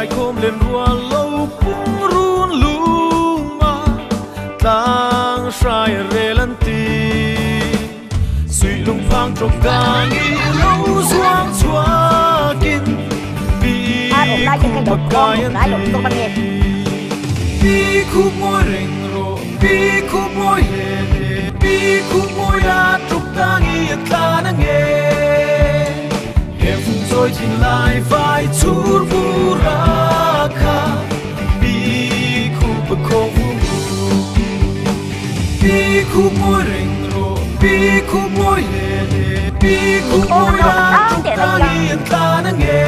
lai khom lem rual lo pum run luma tlang hrai rel an ti suy lung phang trok gangi lo zuang chuakin bi khu pakai an ti bi khu moi reng ro bi khu moi he bi khu moi la trok tangi tlan ange he phung choi thin lai vai chur vura kha bi khu pa kho vu bi khu moi reng ro bi khu moi he bi khu moi la trok tangi tlan ange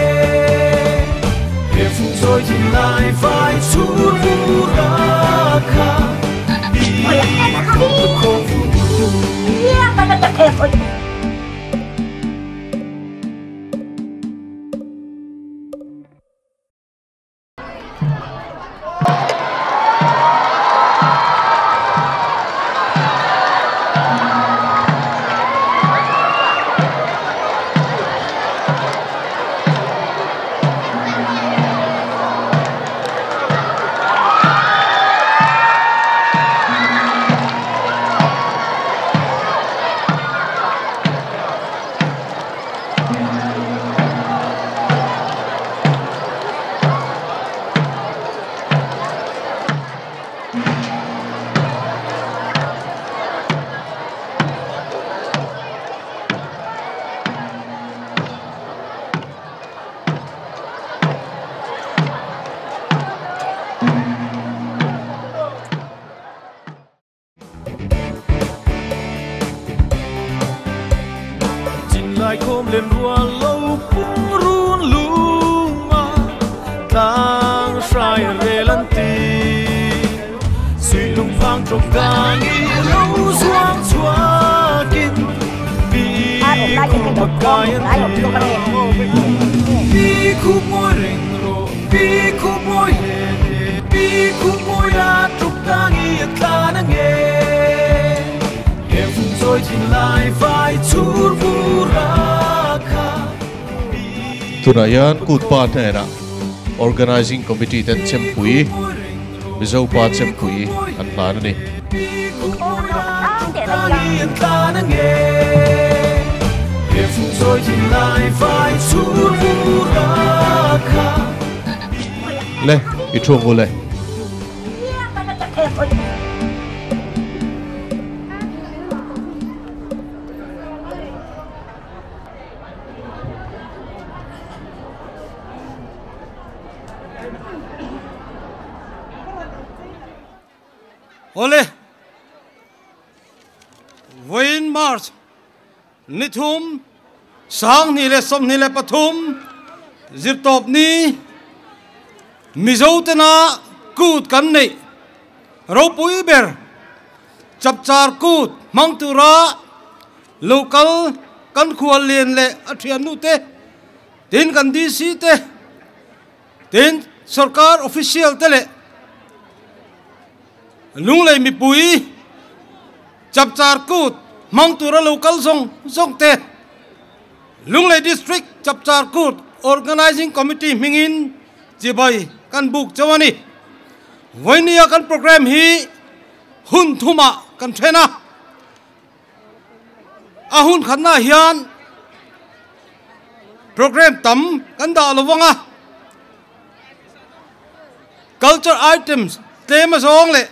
he phung choi thin lai vai chur vura kha bi khu pa kho vu. Lai khom lem rual lo pum run luma tlang hrai rel an ti suy lung phang trok gangi lo zuang chuakin bi khu pakai an ti bi khu moi reng ro bi khu moi he bi khu moi la trok tangi tlan ange he phung choi thin lai vai chur vura kha. Tunayan kut pa na organizing committee ten chempui Mizo pa chempui an hlan ani. Le i thung le. Ole Wayne March Nithum sang ni le som ni le pathum zirtop ni Mizo tena kut kan nei ropui ber chapchar kut mangtura local kan khual lian le athian nu te tin kan DC te tin sarkar official te le lunglei mi pui chapchar kut mangtura local zong zong te Lunglei district chapchar kut organizing committee mingin chibai kan buk chawani voinia kan program hi hun thuma kan thena a hun khanna hian program tam kan da lowanga culture items tlema zong le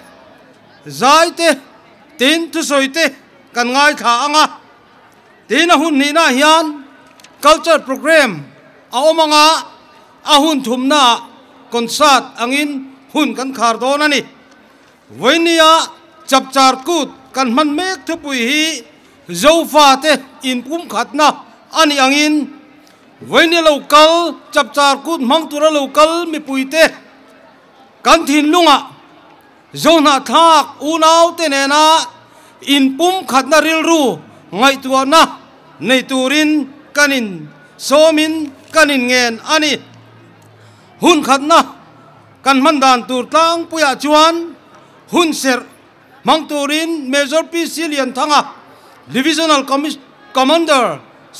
zai te tin thu soi te kan ngai tha anga tin a hun ni na hian culture program a omanga a hun thumna concert angin hun kan khar don ani voinia chapchar kut kan man mek thupui hi zofa te in pum khatna ani angin voinia local chapchar kut mangtura local mi puite kan thin lunga zona thak unau te ne na in pum khatna ril ru ngai tua na nei turin kanin somin kanin ngen ani hun khatna kan man dan tur tlang puya chuan hun ser mangturin Major PC Lian Thanga Divisional Commander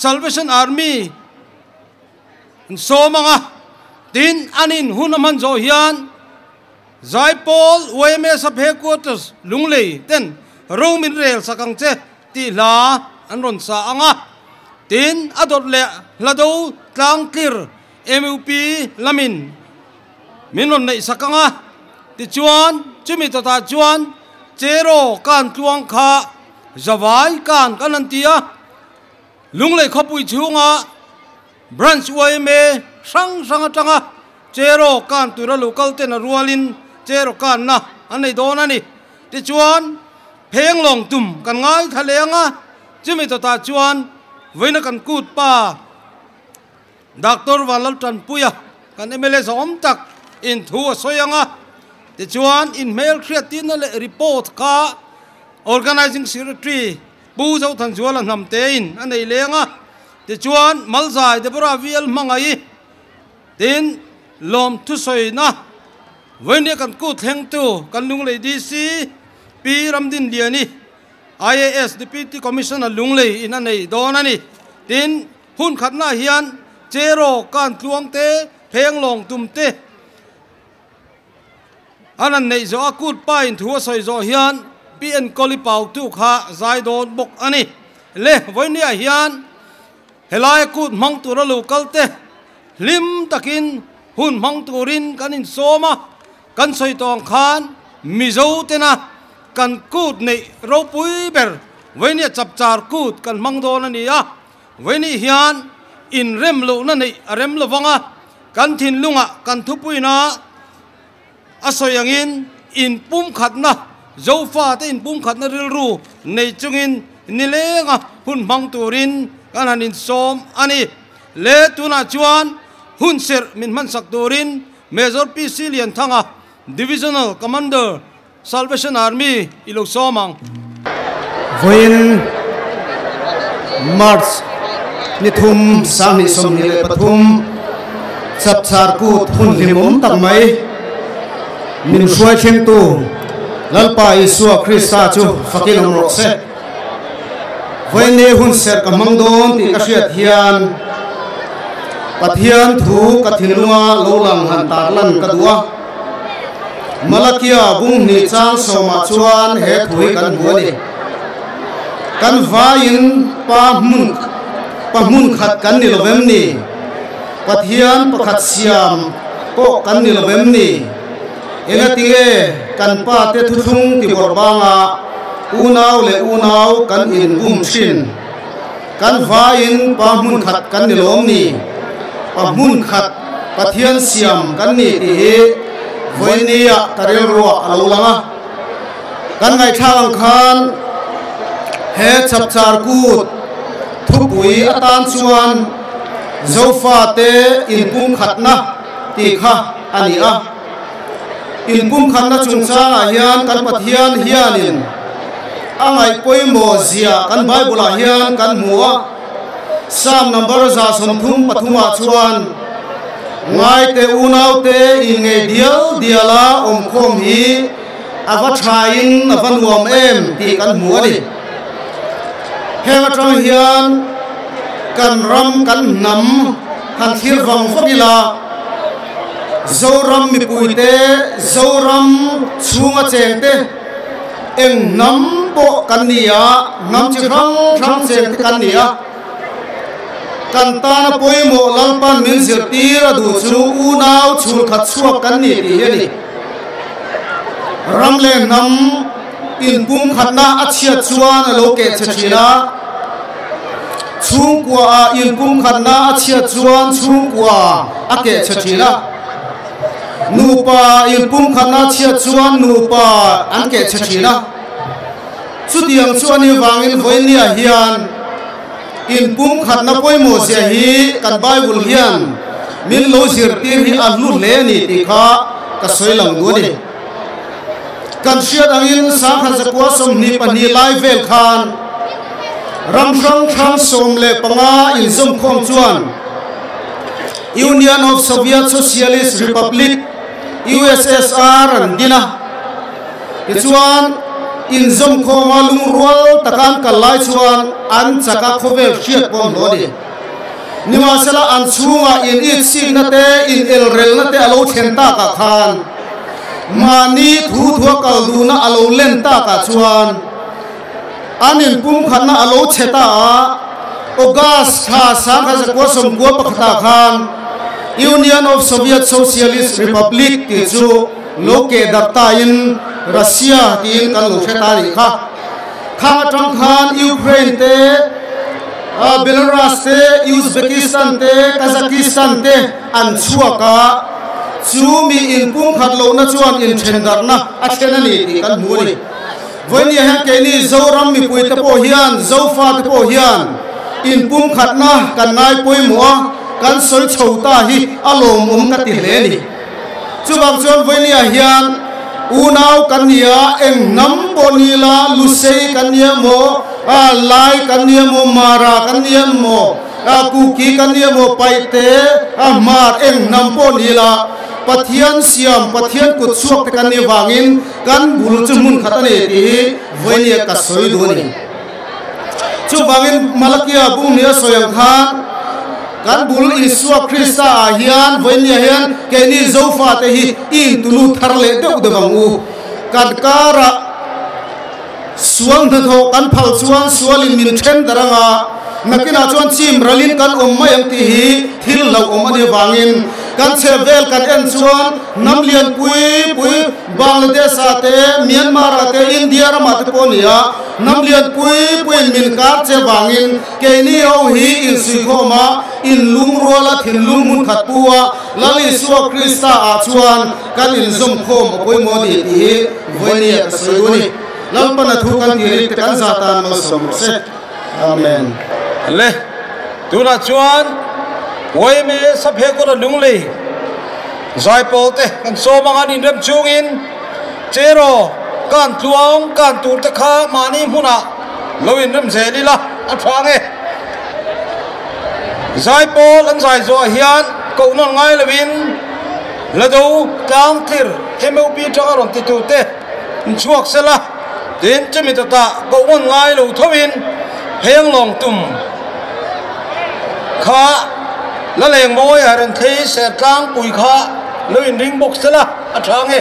Salvation Army somanga Tin, anin hun a hman zawh hian Zaipawl yma Sub Headquarters Lunglei ten ro min rel sak ang che tih hla an rawn sa ang a. Tin, a dawt leh hlado tlangtlir MUP lamin min rawn neih sak ang a. Tichuan, chumi tawtah chuan Cheraw kan tluang kha Zavai kan kan han ti a. Lunglei khawpui chhunga Branch yma hrang hrang atanga Cheraw kan tura lo kal ten a rualin Cheraw kanna an nei dawn a ni. Tichuan, pheng lawng tum kan ngaithla leh ang a, chumi tawtah chuan vawiina kan kut pa Doctor Vanlaltanpuia kan mla zawm tak in thu a sawi ang a. Tichuan, inhmelhriattirna leh report kha Organising Secretary Pu Zothanzuala hnamtein a nei leng a, tichuan Malzai Deborah VL hmangaih tin lawm thusawina vawinia kan kut thlengtu kan Lunglei DC Pi Ramdinliani IAS Deputy Commissioner Lunglei in a nei dawn a ni. Tin, hun khatnaah hian Cheraw kan tluang te, pheng lawng tum te, An han neih zawh a kut pa in thu a sawi zawh hian Pi Enkawli Pautu kha zai dawn bawk a ni. Le vawinia hian helai kut hmang tura lo kal te hlim takin hun hmang turin kan insawm a, kan sawi tawh ang khan Mizo tena kan kut neih ropui ber vawinia chapchar kut kan hmang dawn a ni a. Vawinih hian inrem lohna neih a rem lo vang a, kan thinlungah kan thupuina a sawi angin inpumkhatna, Zofate inpumkhatna rilru nei chungin nilenga hun hmang turin kan han insawm a ni. Le tunah chuan hun serh min hmansak turin Major PC Lianthanga, Divisional Commander, Salvation Army i lo sawm ang. Vawiin March ni thum 2023 Chapchar Kut hun hlimawm tak mai min hruai thlengtu Lalpa Isua Krista chu fakin awm rawh se. Vawiin ni hun serh ka hmang dawn tih ka hriat hian Pathian thu ka thinlunga lo lang han tarlan ka duh a. Malakia bung hnih chang sawmah chuan he thu hi kan hmu a ni. Kan vaiin pa hmun pa hmun khat kan ni lo vem ni? Pathian pakhat siam pawh kan ni lo vem ni? Engatinge kan pa te thuthlung tibawrh banga unau leh unau kan inbum thin? Kan vaiin pa hmun khat kan ni lawm ni? Pa hmun khat Pathian siam kan ni tih hi vawinia ka rilruah a lo lang a. Kan ngaihthlak ang khan he chapchar kut thupui atan chuan Zofate inpumkhatna tih kha a ni a. Inpumkhatna chungchangah hian kan Pathian hianin a ngaih pawimawh zia kan Bible-ah hian kan hmu a. Psalm number 33 ah chuan, Ngaite unaute inngei dial diala awmkhawm hi a va thain a va nuam em tih kan hmu a ni. Heng atang hian kan ram kan hnam han thlir vang vak ila, Zoram mipuite, Zoram chhunga chengte, Eng hnam pawh kan ni a, hnam chi hrang hrang cheng te kan ni a. Kan tana pawimawh Lalpan min zirtir a duh chu unau chhul khat chhuak kan ni tih hi a ni. Ram leh hnam inpumkhatna a chhiat chuan a lo keh che thin a, chhungkua ah inpumkhatna a chhiat chuan chhungkua a keh che thin a. Nupa inpumkhatna chhiat chuan nupa an keh chhe thin a, chutiang chu a ni vangin vawinia hian inpumkhatna pawimawh zia hi kan Bible hian min lo zirtir hi a hlu hle a ni tih kha ka sawi lang duh a ni. Kan hriat angin 1922 lai vel khan ram hrang hrang 15 inzawmkhawm chuan Union of Soviet Socialist Republic, USSR, an din a. Tichuan, inzawmkhawma lungrual taka an kal lai chuan an chaka khawvel hriat pawh an hlawh a ni. Nimahsela an chhungah in itsikna te, in elrelna te a lo thlen takah khan mahni thu thua kal duhna a lo len takah chuan an inpumkhatna a lo chhe ta a. August thla 1991 ah khan Union of Soviet Socialist Republic tih chu lo keh darh tain Russia tiin kan lo hre ta nih kha. Khang atang khan Ukraine te, Belarus te, Uzbekistan te, Kazakhstan te an chhuak a, chu mi inpumkhat lohna chuan inthendarhna a thlen a ni tih kan hmu a ni. Vawinia hian keini Zoram mipuite pawh hian, Zofate pawh hian inpumkhatna kan ngai pawimawh a, kan sawi chho ta hi a lawmawm ka ti hle a ni. Chuvang chuan vawinia hian unau kan ni a, eng hnam pawh ni la, Lusei kan ni emaw, Lai kan ni emaw, Mara kan ni emaw, Kuki kan ni emaw, Paihte, Hmar, eng hnam pawh ni la, Pathian siam, Pathian kut chhuak te kan nih vangin kan bul chu hmun khat a ni tih hi vawinia ka sawi duh a ni. Chuvangin Malakia bunghnih a sawi ang khan kan bul Isua Krista ah hian vawinia hian keini Zofate hi i intulu thar leh deuh deuh ang u. Kan karah sual hnathawh kan phal chuan sualin min then dar anga nakinah chuan chim ralin kan awm mai ang tih hi thil hlauhawm a nih avangin kan chhe vel kan en chuan hnam lian pui pui Bangladesh ah te, Myanmar ah te, India ramah te pawh a ni a, hnam lian pui puiin min kar che vangin keini ho hi insuikhawm a, inlungrual a, thinlung hmun khat pu a, Lal Isua Krista ah chuan kan inzawmkhawm a pawimawh a ni tih hi vawinia ka sawi duh a ni. Lalpana thu kan tih te kan za tan malsawm rawh se. Amen. Le, tunah chuan YMA Saphe kawra Lunglei Zaipawl te kan sawm anga an inrem chungin Cheraw kan tluang kan tur te kha mahni hmunah lo inrem zel ila a tha ang e. Zaipawl an zai zawhah hian kohna ngai loin Lado tlang tlir MOP atanga rawn ti tur te an chhuak sela tin chumi tawtah kohna ngai lo thoin Heng lawng tum kha la leng mawi a rawn thlei ser tlangpui kha lo inring bawk sela a tha ang e.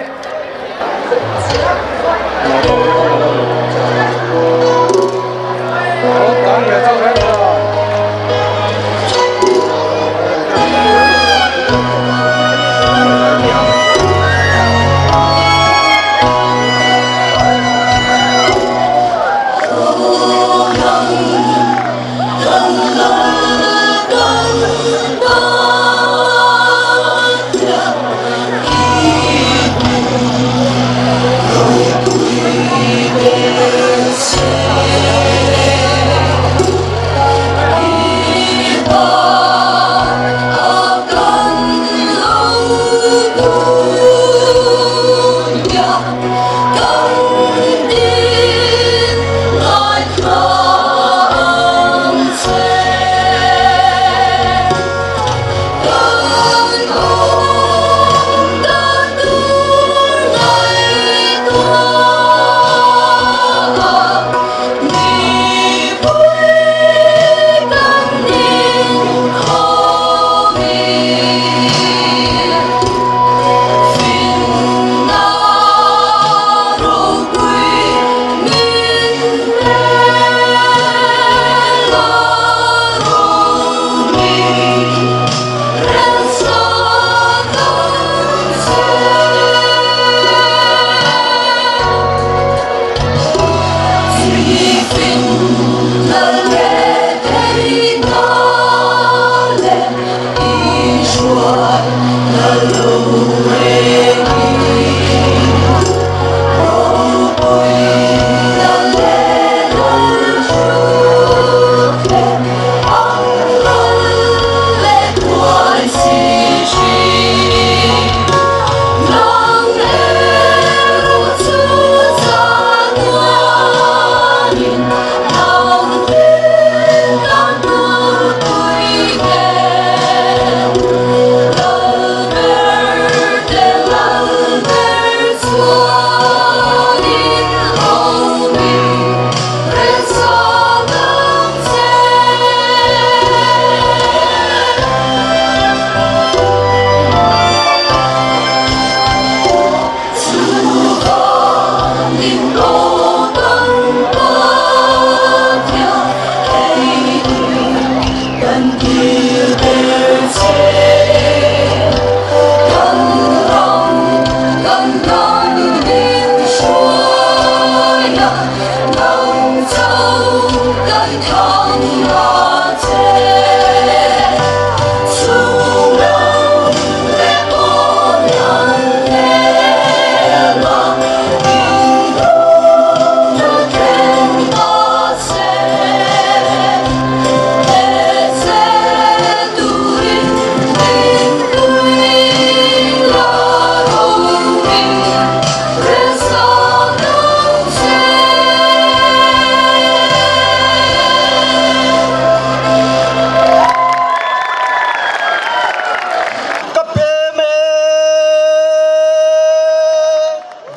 Ka pem e,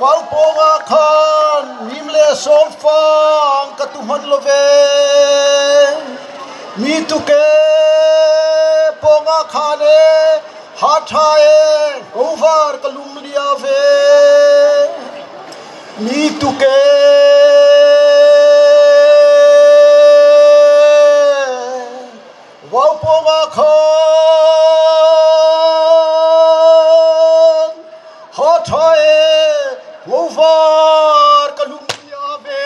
Valpawnga khan mim leh sawmfang ka tu hman lo ve. Mi tuke pawnga khan e, ha tha e, nghovar ka lum lia ve. Mi tuke Valpawnga khan ha tha e, nghovar ka lum lia ve.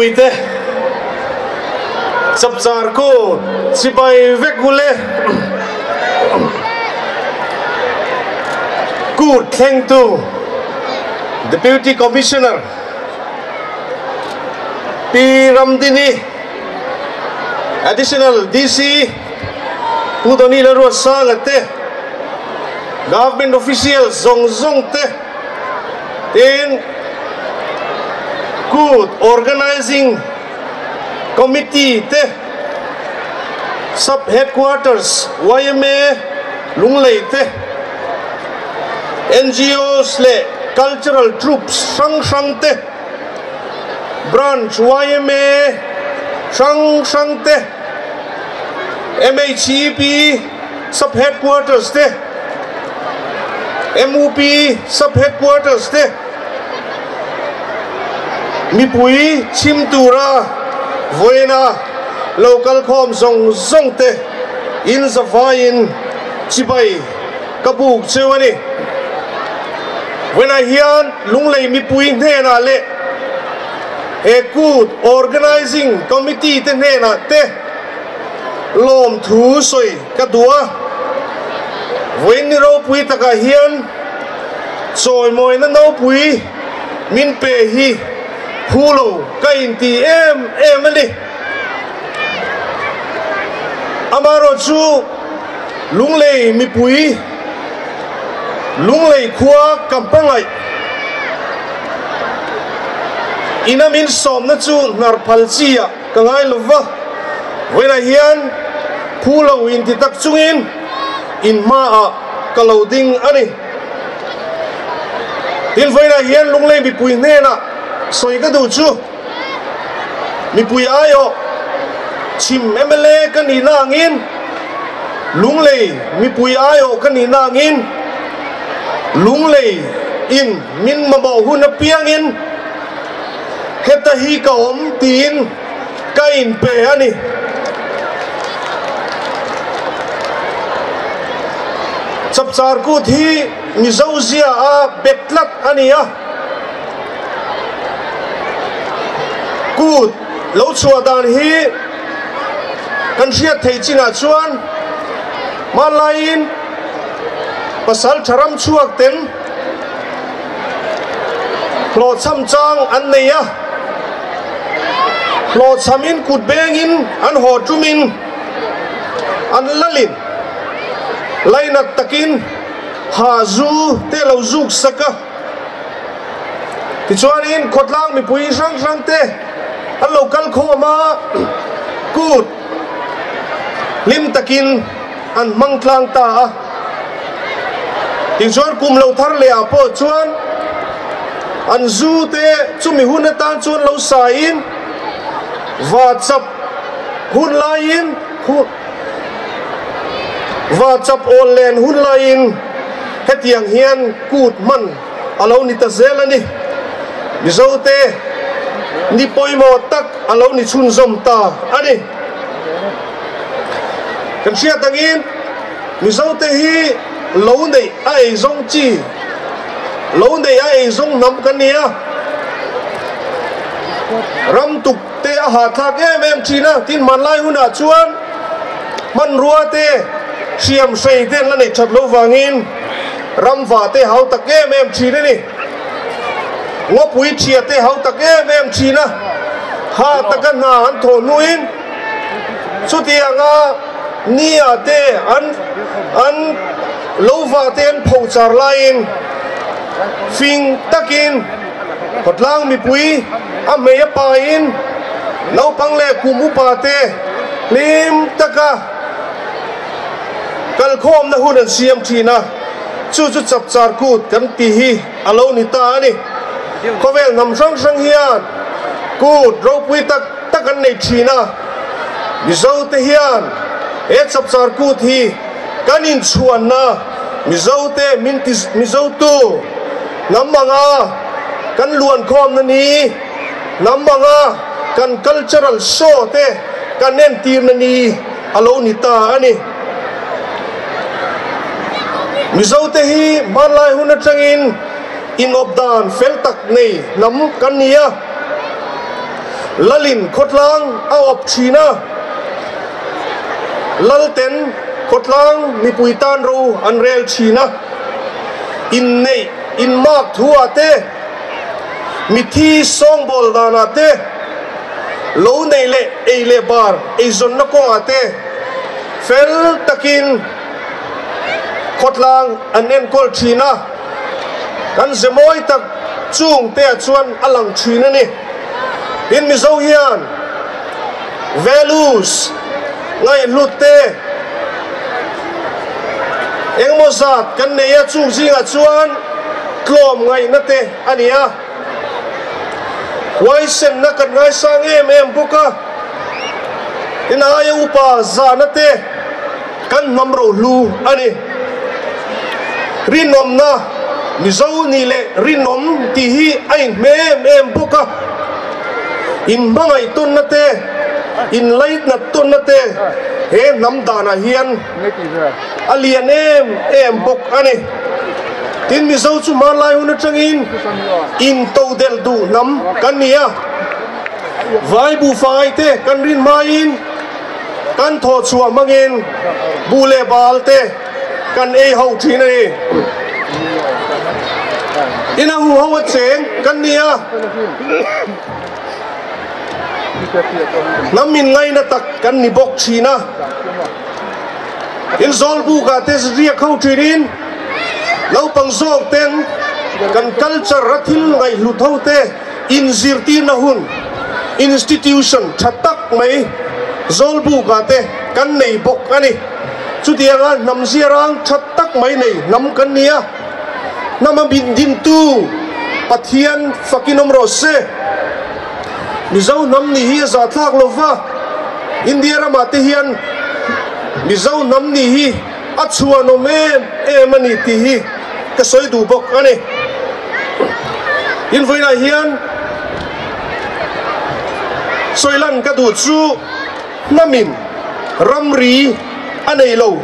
Mipuite Chapchar Kut chibai vek ule. Kut thlengtu Deputy Commissioner Pi Ramdini, Additional DC Pu Doni Lalruatsanga te, Government Officials zawng zawng te, Tin, Kut Organising Committee te, Sub Headquarters yma Lunglei te, NGOs leh Cultural Troops hrang hrang te, Branch yma hrang hrang te, MHEP Sub Headquarters te, MUP Sub Headquarters te mipui chhim tura vawiina lo kal khawm zawng zawng te in zavaiin chibai ka buk cheu a ni. Vawiinah hian Lunglei mipui hnenah leh he Kut Organising Committee te hnenah te lawmthu sawi Ka duh a, vawiin ni ropui takah hian chawimawina nopui min pe hi phu lo ka inti em em a ni. Amaherawh chu Lunglei mipui, Lunglei khua ka hmangaih ina min sawmna chu hnar phal chi ah Ka ngai lo va, vawiinah hian phu lo inti tak chungin in hmaah ka lo ding a ni. Tin, vawiinah hian Lunglei mipui hnenah sawi ka duh chu, mipui aiawh chhim mla ka nihna angin, Lunglei mipui aiawh ka nihna angin, Lunglei in min mamawh hun apiangin, Heta hi ka awm tiin ka inpe a ni. Chapchar Kut hi Mizo zia a bet tlat a ni a. Kut lo chhuah dan hi kan hriat theih chinah chuan hmanlaiin pasal tha ram chhuak ten Hlawhchham chang an nei a, hlawhchhamin kut bengin an haw tumin an lalin lainat takin ha zu te lo zuk sak a. Tichuanin khawtlang mipui hrang hrang te an lo kal khawm a, kut hlim takin an hmang tlang ta a. Tichuan kum lo thar leh ah pawh chuan an zu te chumi hun atan chuan lo saiin va chap hun laiin va chap awl len hun laiin hetiang hian kut hman a lo ni ta zel a ni. Mizo te ni pawimawh tak a lo ni chhunzawm ta a ni. Kan hriat angin Mizote hi lo neih a eizawng chi, lo neih a eizawng hnam kan ni a. Ram tuk te a hahthlak em em thin a, tin hmanlai hunah chuan hmanrua te, hriam hrei te an la neih that loh vangin ram vah te hau tak em em thin a ni. Ngawpui thia te hau tak em em thin a, ha taka hna an thawh hnuin chutianga Nia te an an lo vah te an pho char laiin fing takin khawtlang mipui a hmei a pain naupang leh kum upa te hlim taka kalkhawmna hun an siam thin a, chu chu Chapchar Kut kan tih hi a lo ni ta a ni. Khawvel hnam hrang hrang hian kut ropui tak tak an nei thin a. Mizote hian he Chapchar Kut hi kan inchhuanna Mizote min ti Mizotu hnam anga kan luankhawmna ni, hnam anga kan cultural show te kan entirna ni a lo ni ta a ni. Mizote hi hmanlai hun atangin inawp dan fel tak nei hnam kan ni a. Lalin khawtlang a awp thin a, Lalten khawtlang mipui tan ro an rel thin a, inneih inmak thu ah te, mithi sawngbawl dan ah te, lo neih leh ei leh bar eizawnna kawng ah te fel takin khawtlang an enkawl thin a, kan ze mawi tak chung te ah chuan a lang thin a ni. Tin Mizo hian values ngaihhlut te engemaw zat kan nei a, chung zingah chuan tlawm ngaihna te a ni a. Huaisenna kan ngaisang em em bawk a, tin aia upa zahna te kan hnam rohlu a ni. Rinawmna, Mizo nih leh rinawm tih hi a inhme em em bawk a, inhmangaih tawnna te, inlaitnat tawnna te he hnam danah hian a lian em em bawk a ni. Tin, Mizo chu hmanlai hun atangin intodelh duh hnam kan ni a, vai buhfai te kan rin hmain, Kan thawh chhuah hmangin buh leh bal te kan ei ho thin a ni. Ina hu ho a cheng kan ni a, hnam min ngaina tak kan ni bawk thin a. In zawlbukah te riak ho thinin naupang zawk ten kan culture a thil ngaihhlut ho te, Inzirtirna hun, institution, tha tak mai Zawlbukah te kan nei bawk a ni. Chutianga hnam ziarang tha tak mai nei hnam kan ni a, hnama min dintu Pathian fakin awm rawh se. Mizo hnam nih hi a zahthlak lo va, India ramah te hian Mizo hnam nih hi a chhuanawm em em a ni tih hi ka sawi duh bawk a ni. Invawiinah hian sawilan ka duh chu hnamin ramri a nei lo.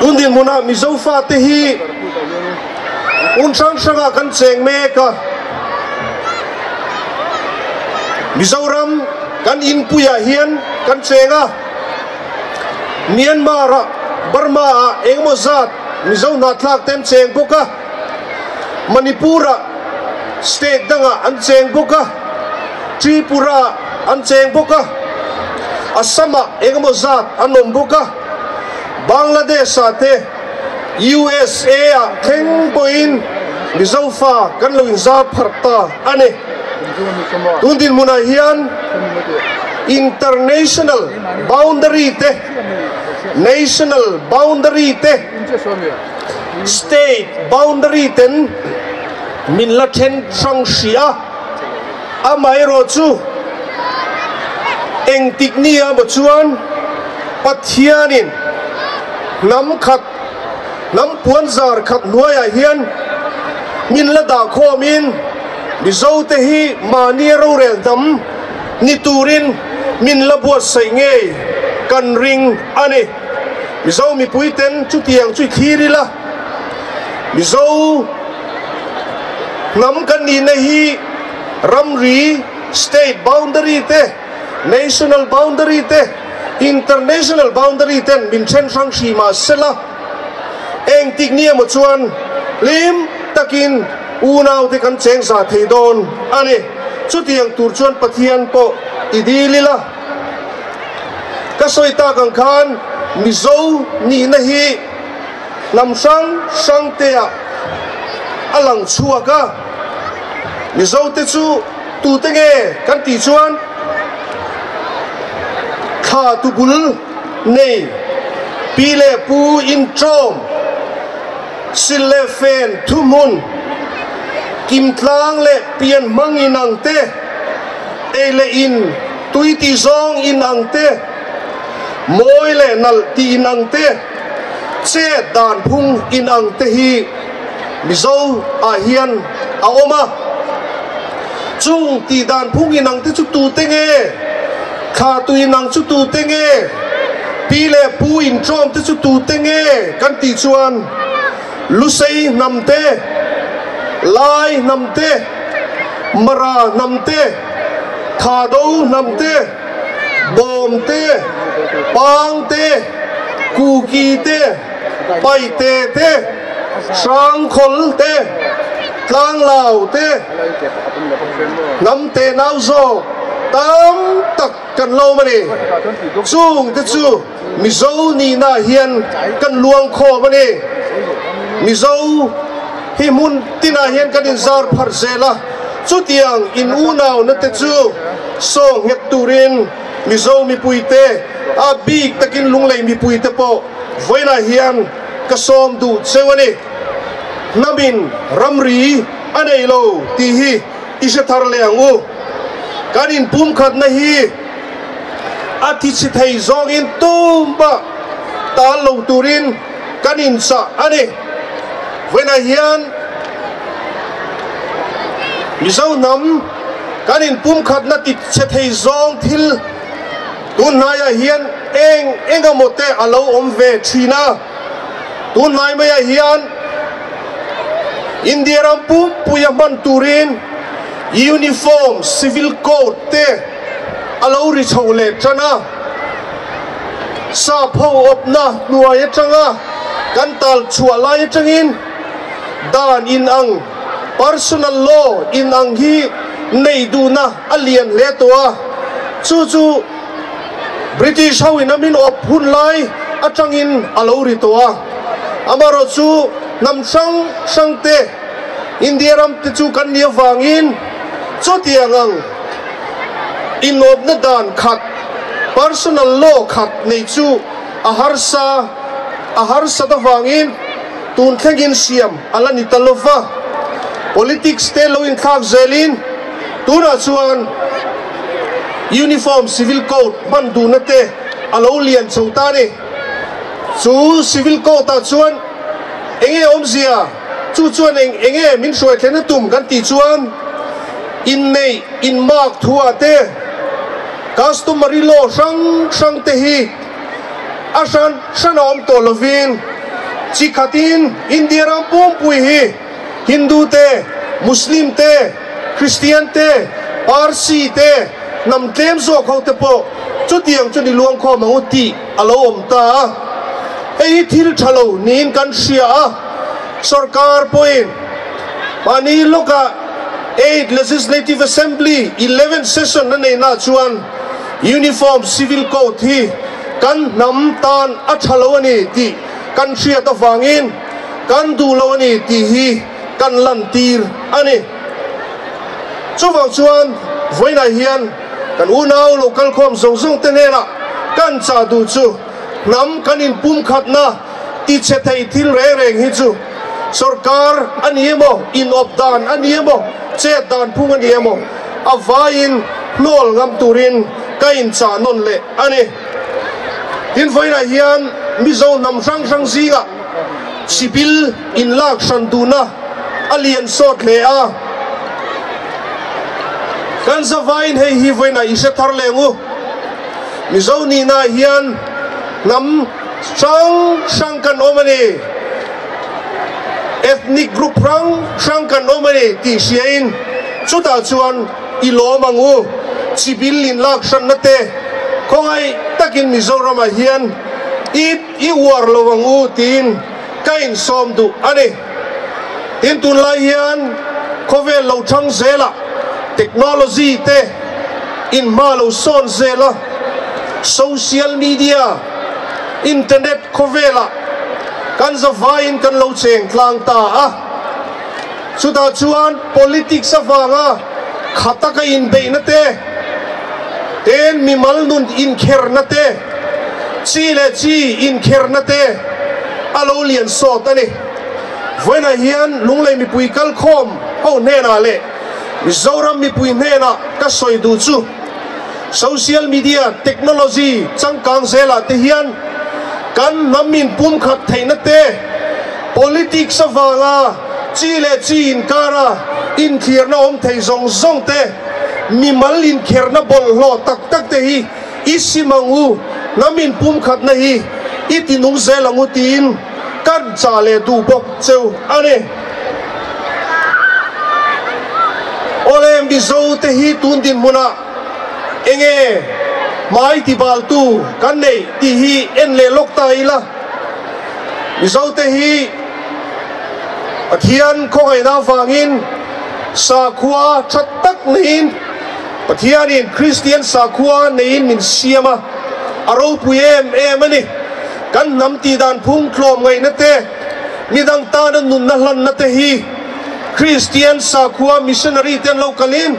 Tun dinhmunah Mizo fate hi hmun hrang hrangah kan cheng mek a, Mizoram kan inpuiah hian kan cheng a. Myanmar-ah, Burma-ah engemaw zat Mizo hnahthlak te an cheng bawk a, Manipur-ah state dangah an cheng bawk a, Tripura-ah an cheng bawk a, Assam-ah engemaw zat an awm bawk a, Bangladesh-ah te, USA-ah thleng pawhin Mizo fa kan lo inzar pharh ta a ni. Tun dinhmunah hian international boundary te, national boundary te, state boundary ten min la then hrang hrih a, amaherawhchu engtik nia maw chuan Pathianin hnam khat, hnam puanzar khat hnuaiah hian min la dah khawmin Mizote hi mahni rorel hnam ni turin min la buatsaih ngei kan ring a ni. Mizo mipuiten chutiang chu i thlir ila, Mizo hnam kan nihna hi ramri, state boundary te, national boundary te, international boundary ten min then hrang hri mah sela, engtik ni emaw chuan hlim takin unau te kan cheng za thei dawn a ni. Chutiang tur chuan Pathian pawh i dil ila. Ka sawi tak ang khan Mizo nihna hi hnam hrang hrang te ah a lang chhuak a. Mizo te chu tute nge kan tih chuan thla tubul nei pi leh pu intawm sil leh fen thuhmun kimtlang leh pian hmang inang te ei leh in tui tih zawng inang te mawi leh nalh tih inang te chet dan phung inang te hi Mizo ah hian a awm a, chung tih dan phung inang te chu tute nge? Thla tu inang chu tute nge? Pi leh pu intawm te chu tute nge? Kan tih chuan Lusei hnam te, Lai hnam te, Mara hnam te, Thado hnam te, Bawm te, Pang te, Kuki te, Paite te, Hrangkhawl te, Tlanglau te, hnam tenau zawk tam tak kan lawm a ni. Chung te chu Mizo nihna hian kan luang khawm a ni. Mizo hi hmun tinah hian kan inzar pharh zel a, chutiang in unauna te chu saw nghet turin Mizo mipuite, a bik takin Lunglei mipuite pawh vawiinah hian ka sawm duh cheu a ni. Hnamin ramri a nei lo tih hi i hre thar leh ang u. Kan inpumkhatna hi a thichhe thei zawngin tumah tal lo turin kan inchah a ni. Vawiinah hian Mizo hnam kan inpumkhatna tichhe thei zawng thil tunhnaiah hian eng eng emaw te a lo awm ve thin a. Tunhnai maiah hian India ram pumpui a hman turin Uniform Civil Code te a lo ri chho leh tan a. Sap ho awpna hnuai atanga kan tal chhuah lai atangin dan inang, personal law inang hi nei duhna a lian hle tawh a. Chu chu British ho in a min awp hun lai atangin a lo ri tawh a. Amaherawhchu hnam hrang hrang te India ram te chu kan nih avangin chutiang ang inawpna dan khat, personal law khat nei chu a harsa a harsat avangin tun thlengin siam a la ni ta lo va. Politics te lo inthlak zelin tunah chuan Uniform Civil Code hman duhna te a lo lian chho ta a ni. Chu Civil Code ah chuan enge awmzia? Chu chuan eng enge min hruai thlen a tum kan tih chuan inneih inmark thu ah te customary law hrang hrang te hi a hran hran a awm tawh lovin chi khatin India ram pumpui hi Hindu te, Muslim te, Christian te, Parsi te, hnam tlem zawk ho te pawh chutiang chu ni luangkhawm ang u tih a lo awm ta a. Hei hi thil tha lo niin kan hria a, sorkar pawhin mahni lawkah Eighth Legislative Assembly Eleventh Session a neihna chuan Uniform Civil Code hi kan hnam tan a tha lo a ni tih kan hriat avangin kan duh lo a ni tih hi kan lantir a ni. Chuvang chuan vawiinah hian kan unau lo kalkhawm zawng zawng te hnenah kan chah duh chu hnam kan inpumkhatna tichhe thei thil reng reng hi chu sorkar a ni emaw, inawp dan a ni emaw, chet dan phung a ni emaw a vaiin hnawl ngam turin ka inchah nawn leh a ni. Tin vawiinah hian Mizo hnam hrang hrang zingah chibil inlak hran duhna a lian sawt hle a. Kan zavaiin hei hi vawiinah i hre thar leh ang u. Mizo nihnaah hian hnam hrang hrang kan awm a ni, ethnic group hrang hrang kan awm a ni tih hriain chutah chuan i lawm ang u. Chibil inlak hranna te khawngaih takin Mizoramah hian i i uar lo ang u tiin ka insawm duh a ni. Tin tunlai hian khawvel lo thang zelah technology te inhma lo sawn zel a, social media, internet khawvelah kan zavaiin kan lo cheng tlang ta a. Chutah chuan politics avanga kha taka inbeihna te, ten mimal nun inkherna te, chi leh chi inkherna te a lo lian sawt a ni. Vawiinah hian Lunglei mipui kalkhawm ho hnenah leh Mizoram mipui hnenah ka sawi duh chu social media technology changkang zelah te hian kan hnam inpumkhat theihna te, politics avanga chi leh chi inkara inthlirna awm thei zawng zawng te, mimal inkherna bawlhhlawh tak tak te hi i sim ang u, hnam inpumkhatna hi i tinung zel ang u tiin kan chah leh duh bawk cheu a ni. Mizo te hi tun dinhmunah enge hmai tibaltu kan neih tih hi en leh lawk ta ila. Mizo te hi Pathian khawngaihna avangin sakhua tha tak neiin Pathianin Kristian sakhua neiin min siam a, a ropui em em a ni. Kan hnam tihdan phung tlawm ngaihna te, midang tana nunna hlanna te hi Kristian sakhua missionary te an lo kalin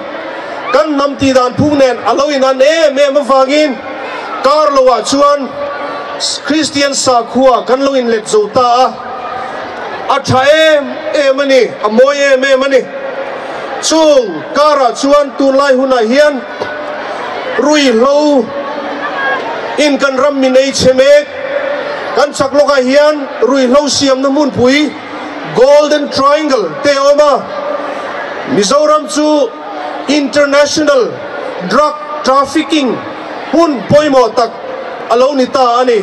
kan hnam tihdan phung nen a lo inan em em avangin kar loah chuan Kristian sakhua kan lo inlet zo ta a, a tha em em a ni, a mawi em em a ni. Chung karah chuan tunlai hunah hian ruihhlo in kan ram min ei chhe mek. Kan chak lawkah hian ruihhlo siamna hmunpui Golden Triangle te a awm a, Mizoram chu international drug trafficking hmun pawimawh tak a lo ni ta a ni.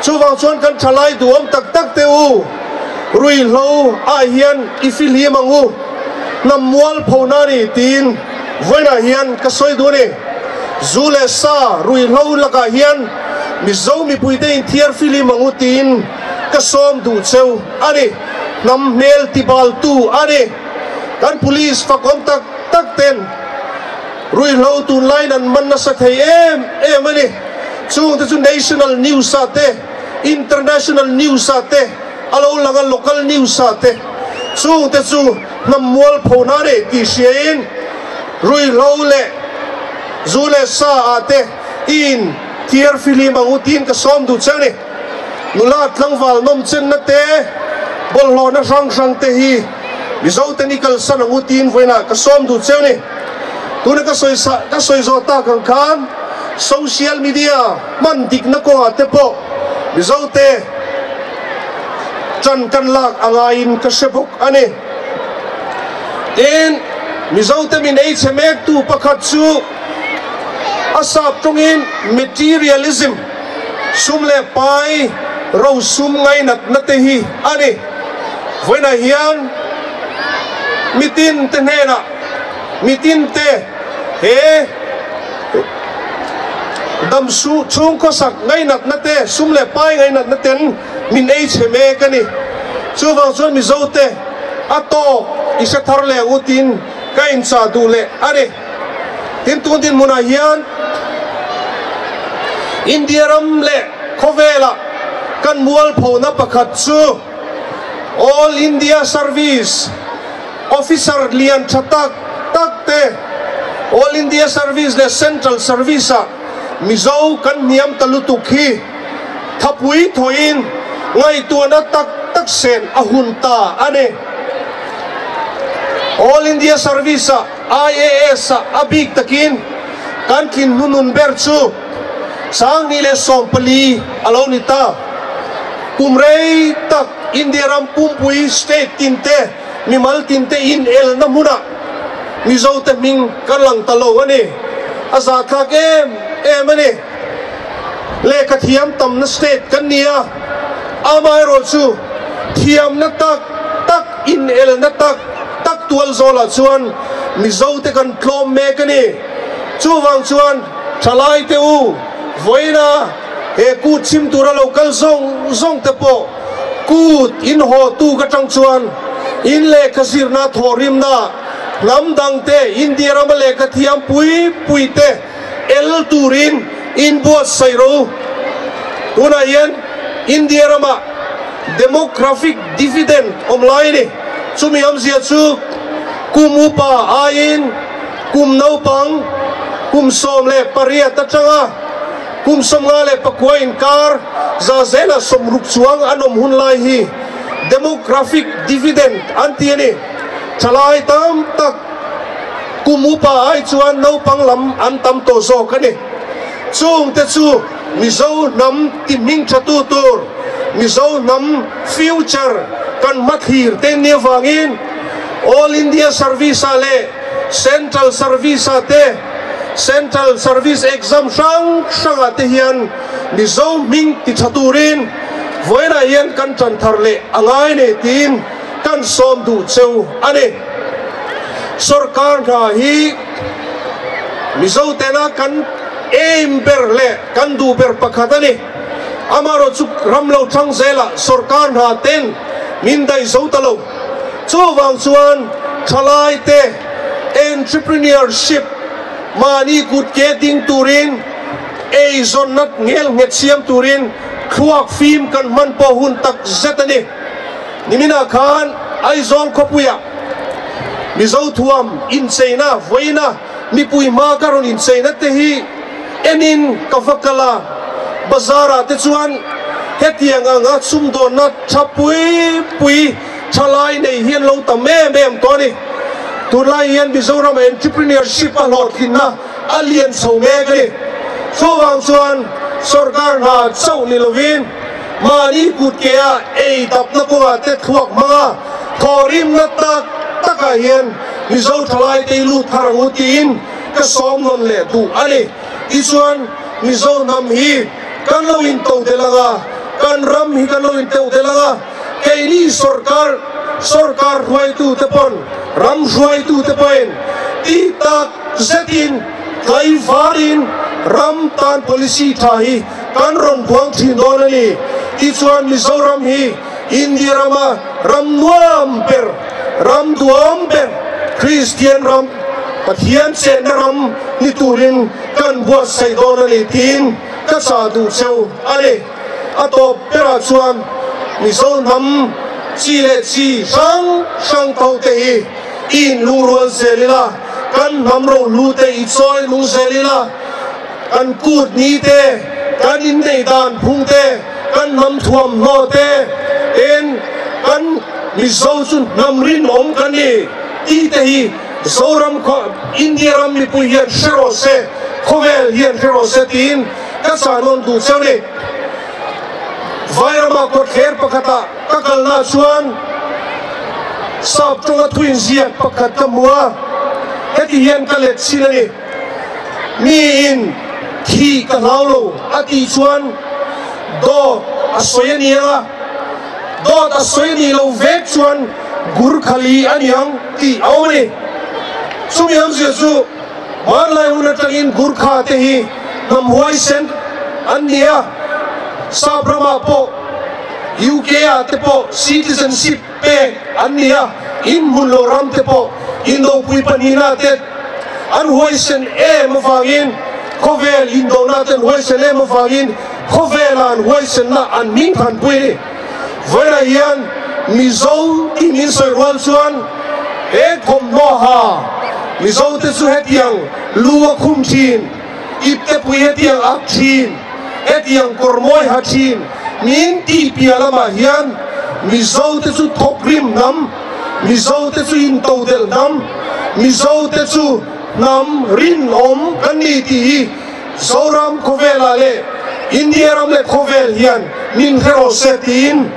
Chuvang chuan kan thalai duhawm tak tak te u, ruihhlo ah hian i fihlim ang u, hnam mual pho na ni tiin vawiinah hian ka sawi duh a ni. Zu leh sa ruihhlo lakah hian Mizo mipuite inthiar fihlim ang u tiin ka sawm duh cheu a ni. Hnam hmel tibaltu a ni. Kan police fakawm tak tak ten Ruihhlo tunlaiin an man nasa thei em em a ni. Chungte chu national news ah te, international news ah te a lo lang a, local news ah te. Chungte chu hnam mualpho na nei tih hriain ruihhlo leh zu leh sa ah te i in thiar fihlim ang u tiin ka sawm duh che a ni. Nula tlangval nawm chenna te, bawlhhlawhna hrang hrang te hi Mizote ni kalsan ang u tiin vawiinah ka sawm duh che a ni. Tuna ka sawi sa ka sawi zawh tak ang khan social media hman dikna kawngah te pawh Mizote ṭan kan lak a ngaiin ka hre bawk a ni. Tin, Mizote min ei chhe mektu pakhat chu a sap tawngin materialism, sum leh pai ro sum ngainatna te hi a ni. Vawiinah hian mitin te hnenah Mitin te he dam chhung khawsak ngainatna te, sum leh pai ngainatna ten min ei chhe mek a ni. Chuvang chuan Mizo te a tawk i hre thar leh ang u tiin ka inchah duh leh a ni. Tin, tun dinhmunah hian India ram leh khawvelah kan mualphona pakhat chu All India Service, Officer lian tha tak tak te All India Service leh Central Service ah Mizo kan hniam ta lutuk hi thapui thawhin ngaihtuahna tak tak sen a hun ta a ni. All India Service ah IAS ah a bik takin kan tlin hnunun ber chu 2014 a lo ni ta. Kum rei tak India ram pumpui state tin te Mimal tinte in elna hmunah Mizote hming kan lang ta lo a ni. A zahthlak em em a ni. Lehkha thiam tamna state kan ni a, amaherawh chu thiamna tak tak in elna tak tak tual zawlah chuan Mizote kan tlawm mek a ni. Chuvang chuan thalaite u vawiina he kut chhim tura lo kal zawng zawng te pawh Kut in haw tu ka tang chuan in lehkha zirna thawhrimna hnam dang te India rama lehkha thiam pui pui te el turin in buatsaih ro. Tunah hian India rama demographic dividend awm lai a ni. Chumi awmzia chu kum upa aiin kum naupang kum 18 atanga Kum 59 inkar za zela 60 chuang an awm hun lai hi demographic dividend an ti a ni. Thalai tam tak kum upa ai chuan naupang lam an tam tawh zawk a ni. Chungte chu Mizo hnam ti hming tha tu tur, Mizo hnam future kan hmathlir te nia vangin All India Service ah leh Central Service ah te Central Service Exam hrang hrangah te hian Mizo hming ti tha turin vawiinah hian kan tan thar leh a ngai nei tiin kan sawm duh cheu a ni. Sorkar hna hi Mizo tena kan aim ber leh kan duh ber pakhat a ni. Amaherawhchu ram lo thang zelah sorkar hna ten min daih zo ta lo. Chuvang chuan thalai te entrepreneurship mahni kut ke ding turin eizawnna ngelnghet siam turin thluak fim kan hman pawh hun tak zet a ni. Niminah khan Aizawl khawpuiah Mizo thuam incheina vawiina mipui hma ka rawn incheina te hi enin ka va kal a, bazar ah te chuan hetiang anga sumdawnna tha pui pui thalai nei hi an lo tam em em tawh a ni. Tunlai hian Mizoram entrepreneurship a hlawhtlinna a lian chho mek a ni. Chuvang chuan sorkar hna chauh ni lovin mahni kut ke a ei dapna kawngah te thluak hmang a, thawhrimna tak takah hian Mizo thalai te i lut thar ang u tiin ka sawm nawn leh duh a ni. Tichuan Mizo hnam hi kan lo into tel ang a, kan ram hi kan lo inteuh tel ang a, keini sorkar sorkar hruaitute pawn ram hruaitute pawhin tih tak zetin tlaivarin ram tan policy tha hi kan rawn buang thin dawn a ni. Tichuan Mizoram hi India rama ram nuam ber, ram duam ber, Kristian ram, Pathian chenna ram ni turin kan buatsaih dawn a ni tiin ka chah duh cheu a ni. A tawp berah chuan Mizo hnam chi leh chi hrang hrang tho te hi i inlungrual zel ila, kan hnam rohlu te i chawi lung zel ila, kan kut ni te, kan inneih dan phung te, kan hnam thuamhnaw te en kan Mizo chu hnam rinawm kan ni tih te hi Zoram khaw India ram mipui hian hre rawh se, khawvel hian hre rawh se tiin ka chah nawn duh cheu ni. Vairama kawtthler pakhatah ka kalna chuan sap tawnga thuinziak pakhat ka hmu a, heti hian ka let chhin a ni. Miin thi ka hlau lo a tih chuan dawt a sawi a ni ang a, dawt a sawi a nih loh vek chuan Gurkhali a ni ang tih a awm a ni. Chumi awmzia chu hmanlai hun atangin Gurkha te hi hnam huaisen an ni a, Sap ramah pawh UK ah te pawh citizenship pek an ni a, inhmun lo ram te pawh indopui pahnihna te an huaisen em avangin khawvel indona te an huaisen em avangin khawvela an huaisenna an hming thanpui a ni. Vawiinah hian Mizo tih min sawi rual chuan he thawmhnaw ha Mizo te chu hetiang lu a khum thin, iptepui hetiang ak thin, hetiang kawr mawi ha thin min tih piah lamah hian Mizo te chu thawkrim hnam, Mizo te chu intodelh hnam, Mizo te chu hnam rinawm kan ni tih hi Zoram khawvelah leh India ram leh khawvel hian min hre rawh se tiin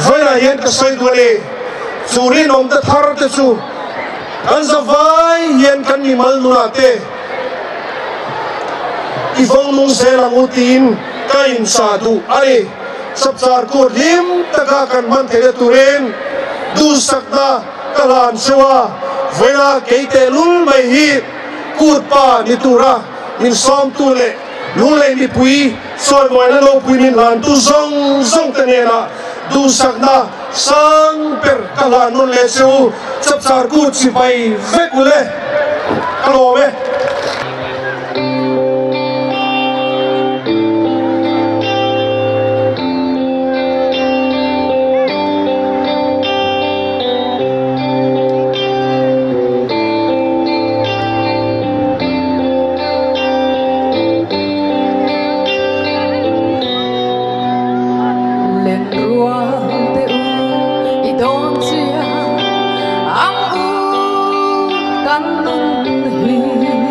vawiinah hian ka sawi duh a ni. Chu rinawm te thar te chu kan zavai hian kan mimal nunah te i vawng nung zel ang u tiin ka inchah duh a ni. Chapchar kut hlim taka kan hman theihna turin duhsakna ka hlan cheu a, vawiinah kei tehlul mai hi kut pa ni tura min sawmtu leh lunglei mipui chawimawina lopui min hlantu zawng zawng te hnenah duhsakna sang ber ka hlan nawn leh che u. Chapchar kut chibai vek u le, ka lawm e. Lenrual te u i dawn chiang ang u kan nun hi.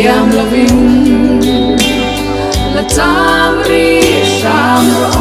Liam lovin la cham ri sham ro.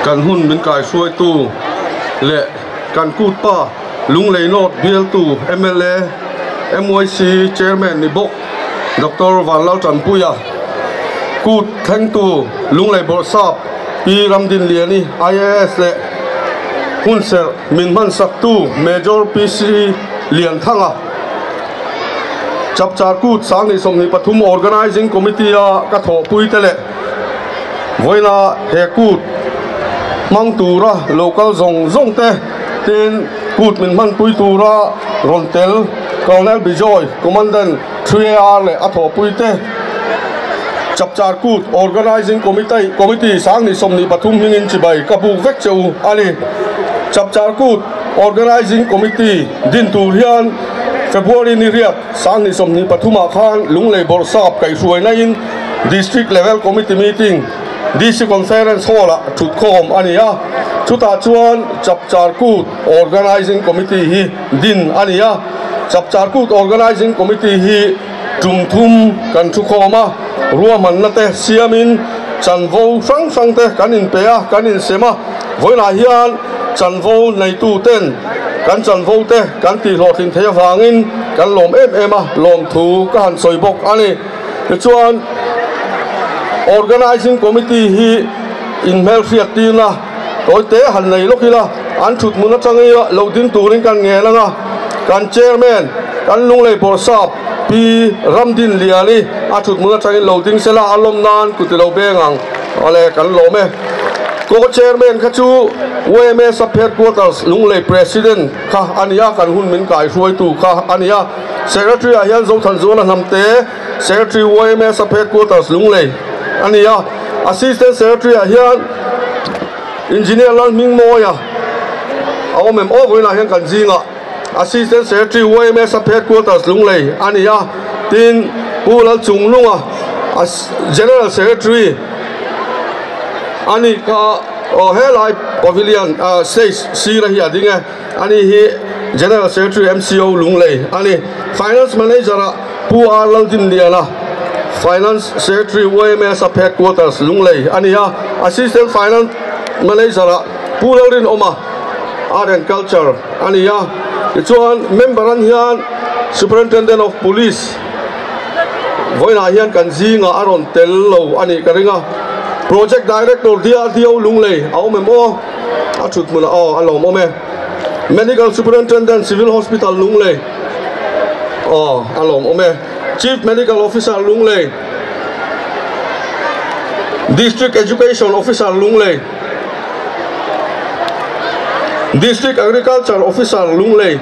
Kan hun min kai hruai tu le kan kut pa Lunglei North bialtu MLA MYC Chairman ni bawk Doctor Vanlal Tanpuia kut thlengtu Lunglei Bawrhsap Pi Ramdin Liani IAS leh hunserh min hmansak tu Major PC Lianthanga Chapchar Kut 2023 Organizing Committee a ka thawhpui te leh Vawiina he kut hmang tura local zawng zawng te tin kut min hmanpui tura rawn tel Colonel Bijoy, Commandant 3AR leh a thawhpui te Chapchar Kut Organizing Committee Committee 2023 hmingin chibai ka buk vek che u a ni. Chapchar Kut Organizing Committee din tur hian February ni riat 2023 ah khan Lunglei Bawrhsap kaihhruaina in District Level Committee Meeting, DC Conference Hall ah thutkhawm a ni a, chutah chuan Chapchar Kut Organizing Committee hi din a ni a. Chapchar Kut Organizing Committee hi tum thum kan thukhawm a, ruahmanna te siamin chanvo hrang hrang te kan inpe a, kan insem a. Vawiinah hian chanvo neitu ten kan chanvo te kan tihhlawhtlin theih avangin kan lawm em em a, lawmthu ka han sawi bawk a ni. Tichuan. Organising Committee hi inhmelhriat tirna tawite han nei lawk ila, an thut hmun atanga lo ding turin kan ngen anga, kan Chairman, kan Lunglei Bawrhsap Pi Ramdin Liani a thut hmun atangin lo ding sela a lawm nan ku ti lo beng ang. Awle, kan lawm e. Co-Chairman kha chu yma Sub Headquarters Lunglei President kha a ni a, kan hun min kaihruaitu kha a ni a. Secretary ah hian Zothanzuala Hnamte, Secretary yma Sub Headquarters Lunglei a ni a. Assistant Secretary ah hian Engineer Lalhmingmawia a awm em aw vawiinah hian kan zingah Assistant Secretary yma Sub Headquarters Lunglei a ni a. Tin, Pu Lalchunglunga General Secretary a ni kha aw helai Pavilion stage sira hi a ding e. Ani hi General Secretary MCO Lunglei a ni. Finance Manager ah Pu R Laldinliana, Finance Secretary yma Sub Headquarters Lunglei a ni a. Assistant Finance Manager ah Pu Lalrinawma, Art and Culture a ni a. Tichuan member an hian Superintendent of Police vawiinah hian kan zingah a rawn tel lo a nih ka ring a. Project Director DRDO Lunglei a awm em aw? A thut hmunah aw a lawmawm e. Medical Superintendent Civil Hospital Lunglei aw a lawmawm e. Chief Medical Officer Lunglei, District Education Officer Lunglei, District Agriculture Officer Lunglei,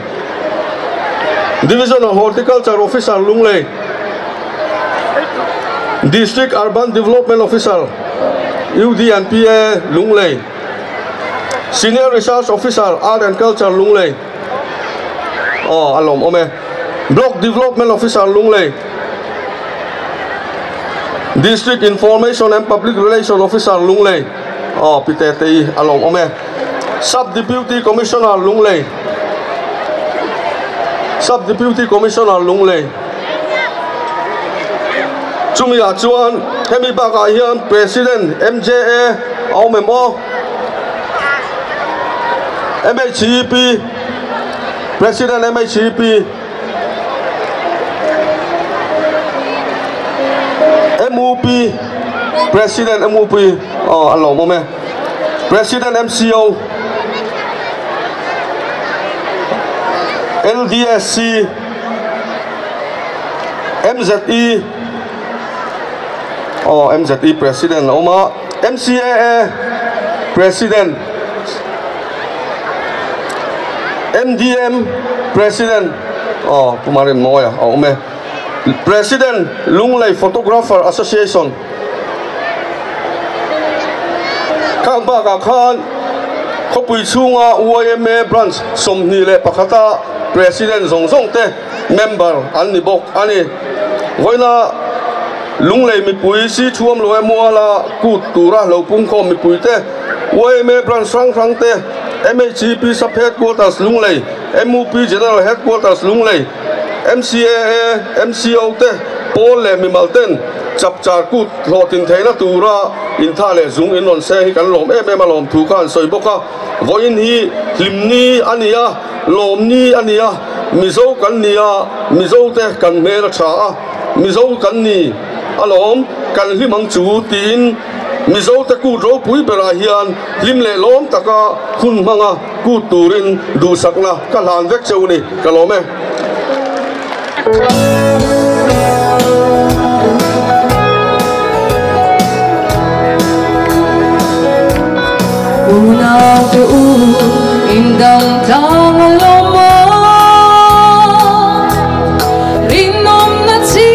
Divisional Horticulture Officer Lunglei, District Urban Development Officer UD and PA Lunglei, Senior Research Officer Art and Culture Lunglei, aw a lawmawm e, Block Development Officer Lunglei, District Information and Public Relation Officer Lunglei, aw Pi Tetei a lawmawm e, Sub Deputy Commissioner Lunglei, Sub Deputy Commissioner Lunglei. Chumi ah chuan hemi bakah hian President MJA a awm em aw? MHEP President MHEP MUP President MUP aw a lawm awm e President MCO LDSC MZE aw MZE President a awm a MCAA President MDM President aw Pu Marinmawia a awm e President Lunglei Photographer Association Khang bakah khan khawpui chhunga yma Branch 21 a President zawng zawng te member an ni bawk a ni. Vawiina Lunglei mipui si thuam lo emuala kut tura lo pungkhawm mipui te, yma Branch hrang hrang te, MHEP Sub Headquarters Lunglei, MUP General Headquarters Lunglei, MCAA, MCO te pawl leh mimal ten chapchar kut hlawhtlin theihna tura intha leh zung in rawn seng hi kan lawm em em a lawm thu kha an sawi bawk a. Vawiin hi hlimni a ni a, lawmni a ni a, Mizo kan ni a, Mizo te kan hmel a tha a, Mizo kan ni alawm, kan hlim ang chu tiin Mizo te kut ropui berah hian hlim leh lawm taka hun hmanga kut turin duhsakna ka hlan vek cheu ni, ka lawm e. Unau te u in dang tlang a lawm a, rinawm na chi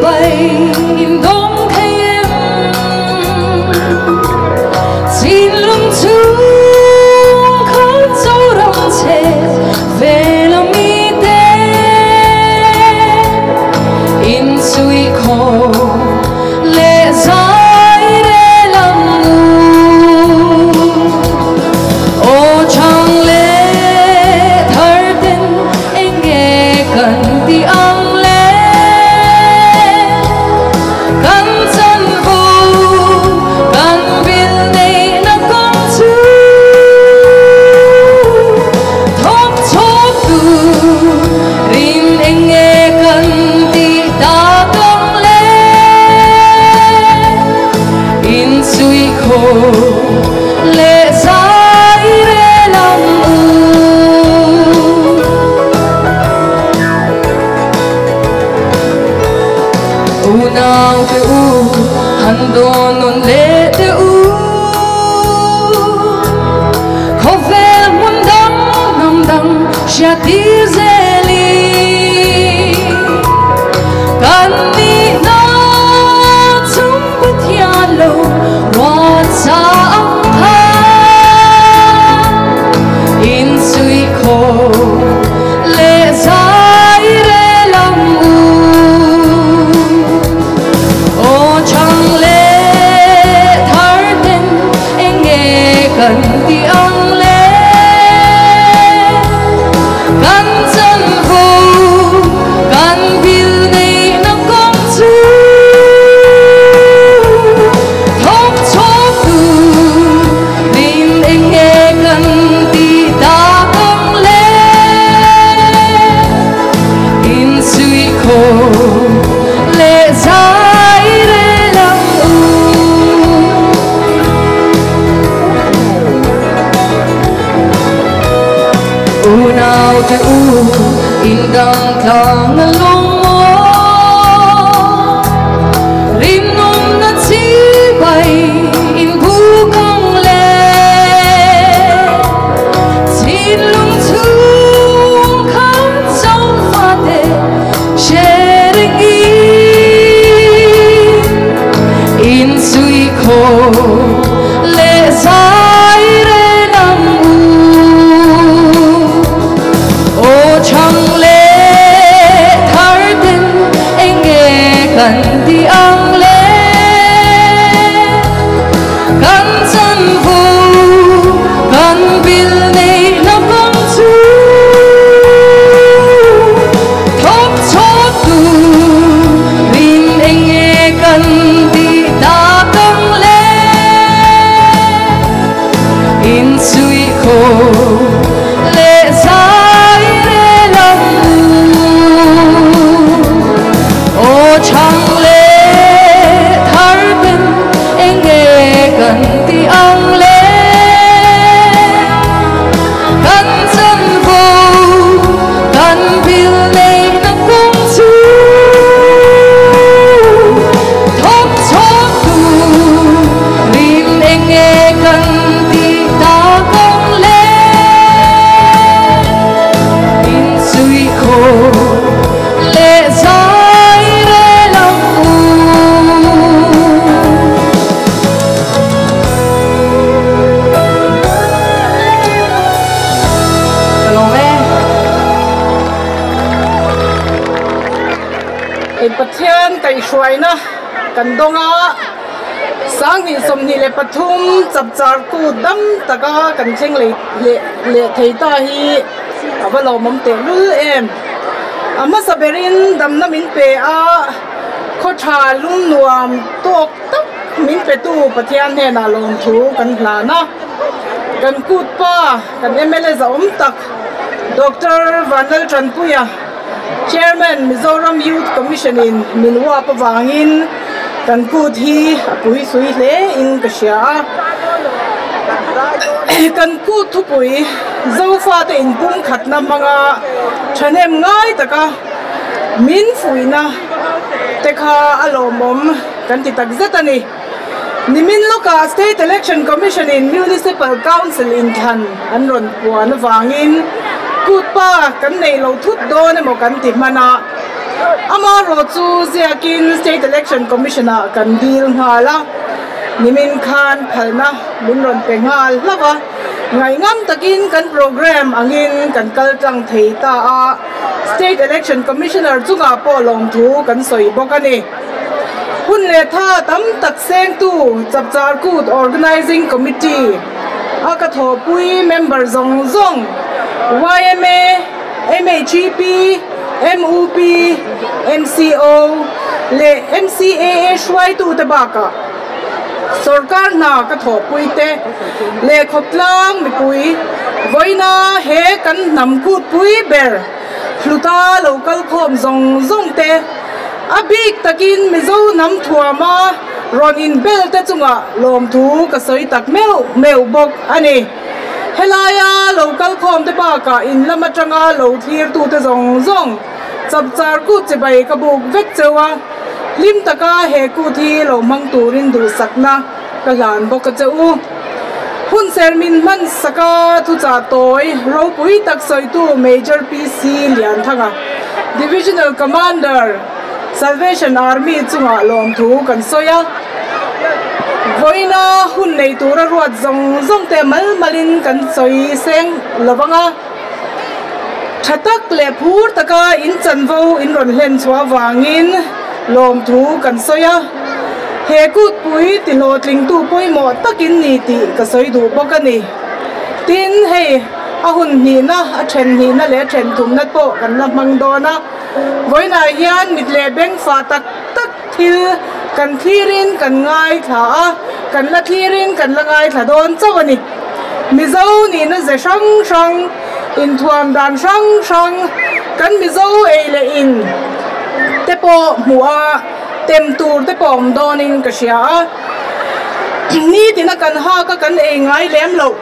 bai in dawng thei em. Thinlung chhung khan Zoram che ve lo mi te, in chui khaw leh zai rel ang u. Aw chang leh thang. Hriattir zelin kan nihna chung Pathian lo ruat sa ang kha insuihkhawm leh zai rel ang u. Aw chang leh thar ten eng nge kan tih ang le? Kan chanvo kan bil neihna kawng chu thawk chhawk turin eng nge kan tih tak ang le? Insuihkhawm leh zai rel ang u. Unaute u, indang tlang a lawng maw? Rinawmna chibai inbuk ang le. Thinlung chhung khan zawn fate hre reng in insuihkhawm leh zai rel ang u. Aw chang leh thar ten eng nge kan tih ang le? Kan chanvo kan bil neihna kawng chu thawk chhawk turin eng nge kan tih tak ang le? Insuihkhawm leh zai rel ang u. Aw chang leh thar ten eng nge kan tih ang le? Kan chanvo kan bil neihna kawng chu thawk chhawk turin eng nge kan tih tak ang le? Insuihkhawm leh zai rel ang u. Ka lawm e. Hei Pathian kaihhruaina kan dawng a, 2023 chapchartu dam taka kan thleng leh leh thei ta hi a va lawmawm tehlul em. A hmasa berin damna min pe a, khaw tha lung nuam tawk tak min petu Pathian hnenah lawmthu kan hlan a. Kan kut pa, kan mla zahawm tak Doctor Vanlaltanpuia, Chairman Mizoram Youth Commission in min uap avangin kan kut hi a pui sui hle in ka hria a. Kan kut thupui Zofate inpumkhatna hmanga thahnem ngai taka min fuihna te kha a lawmawm kan ti tak zet a ni. Nimin lawkah State Election Commission in Municipal Council inthlan an rawn puan avangin kut pa kan nei lo thut dawn emaw kan ti hman a, amaherawh chu ziakin State Election Commission ah kan dil nghal a, nimin khan phalna min rawn pe nghal hlauh a, ngaihngam takin kan programme angin kan kal tlang thei ta a, State Election Commissioner chungah pawh lawmthu kan sawi bawk a ni. Hun leh tha tam tak sengtu Chapchar Kut Organising Committee a ka thawhpui member zawng zawng yma, MHEP, MUP, MCO leh MCAA hruaitute bakah sawrkar hna ka thawhpui te leh khawtlang mipui vawiina he kan hnam kutpui ber hluta lo kalkhawm zawng zawng te A bik takin Mizo hnam thuama rawn inbel te chungah lawmthu ka sawi tak meuh meuh bawk a ni. Helaia lo kalkhawm te bakah in lam atanga lo thlirtute zawng zawng chapchar kut chibai ka buk vek cheu a, hlim taka he kut hi lo hmang turin duhsakna ka hlan bawk a che u. Hun ser min hman saka thuchah tawi ropui tak sawitu Major PC Lianthanga, Divisional Commander, Salvation Army chungah lawmthu kan sawi a. Vawiina hun nei tura ruat zawng zawng te mal malin kan sawi seng lo vang a. Tha tak leh phur taka in chanvo in rawn hlen chhuah avangin lawmthu kan sawi a. He kutpui ti hlawhtlingtu pawimawh takin ni tih ka sawi duh bawk a ni. Tin, hei a hun hnihna, a then hnihna leh a then thumna pawh kan la hmang dawn a. Vawiinah hian mit leh beng fah tak tak thil kan thlirin kan ngaithla a, kan la thlirin kan la ngaithla dawn chauh a ni. Mizo nihna ze hrang hrang, inthuam dan hrang hrang, kan Mizo ei leh in te pawh hmuh a, tem tur te pawh awm dawnin ka hria a. Nitina kan hak a kan ei ngai lem loh,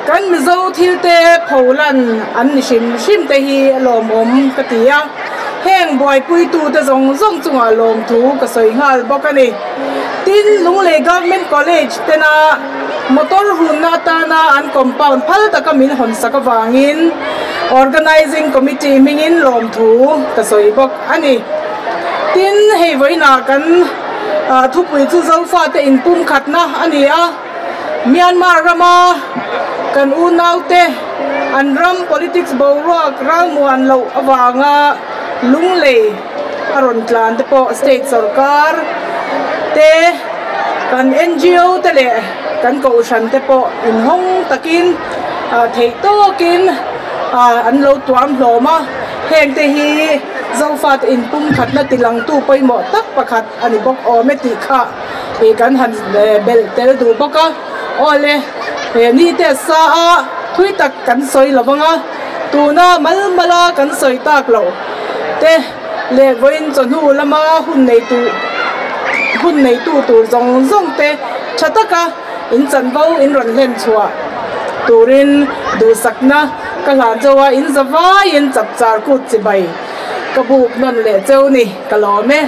kan Mizo thil te pholan an ni hrim hrim te hi a lawmawm ka ti a. Heng buaipuitu te zawng zawng chungah lawmthu ka sawi nghal bawk a ni. Tin, Lunglei Government College tena motor hunna atana an compound phal taka min hawnsak avangin Organising Committee hmingin lawmthu ka sawi bawk a ni. Tin, hei vawiinah kan thupui chu Zofate inpumkhatna a ni a, Myanmar rama kan unaute an ram politics boruak ralmuan loh avanga Lunglei, a rawn tlan te pawh state sorkar te kan NGO te leh kan kohhran te pawh inhawng takin theih tawkin an lo tuam hlawm a, heng te hi Zofate inpumkhatna tilangtu pawimawh tak pakhat a ni bawk awm e tih kha kan han belh tel duh bawk a. Awle, he ni te sa a thui tak kan sawi lo vang a. Tuna mal mala kan sawi tak loh te leh vawiin chawhnu lama hun neitu hun neitu tur zawng zawng te tha taka in chanvo in rawn hlen chhuah turin duhsakna ka hlan chauh a, in za vaiin chapchar kut chibai ka buk nawn leh cheu ni ka lawm e.